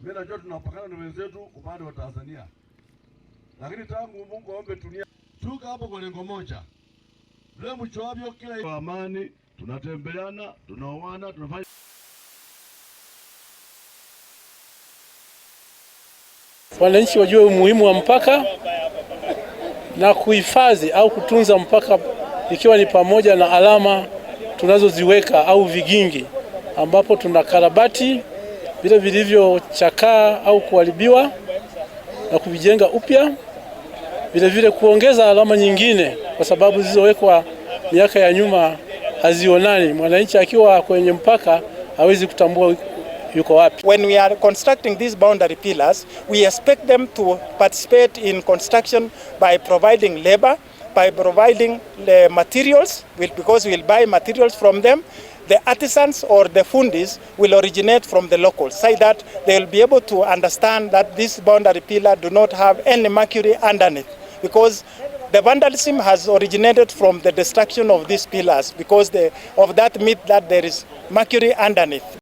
Mimi najua tunapakana na wenzetu upande wa Tanzania, lakini tangu Mungu aombe dunia, tuko hapo kwa lengo moja, vile mchoavyo kila kwa amani, tunatembeleana, tunaoana, tunafanya. Wananchi wajue umuhimu wa mpaka na kuhifadhi au kutunza mpaka, ikiwa ni pamoja na alama tunazoziweka au vigingi ambapo tunakarabati vile vilivyochakaa au kuharibiwa na kuvijenga upya, vile vile kuongeza alama nyingine, kwa sababu zilizowekwa miaka ya nyuma hazionani. Mwananchi akiwa kwenye mpaka hawezi kutambua yuko wapi. When we are constructing these boundary pillars, we expect them to participate in construction by providing labor, by providing the materials, because we'll buy materials from them. The artisans or the fundis will originate from the locals, so that they will be able to understand that this boundary pillar do not have any mercury underneath, because the vandalism has originated from the destruction of these pillars because of that myth that there is mercury underneath.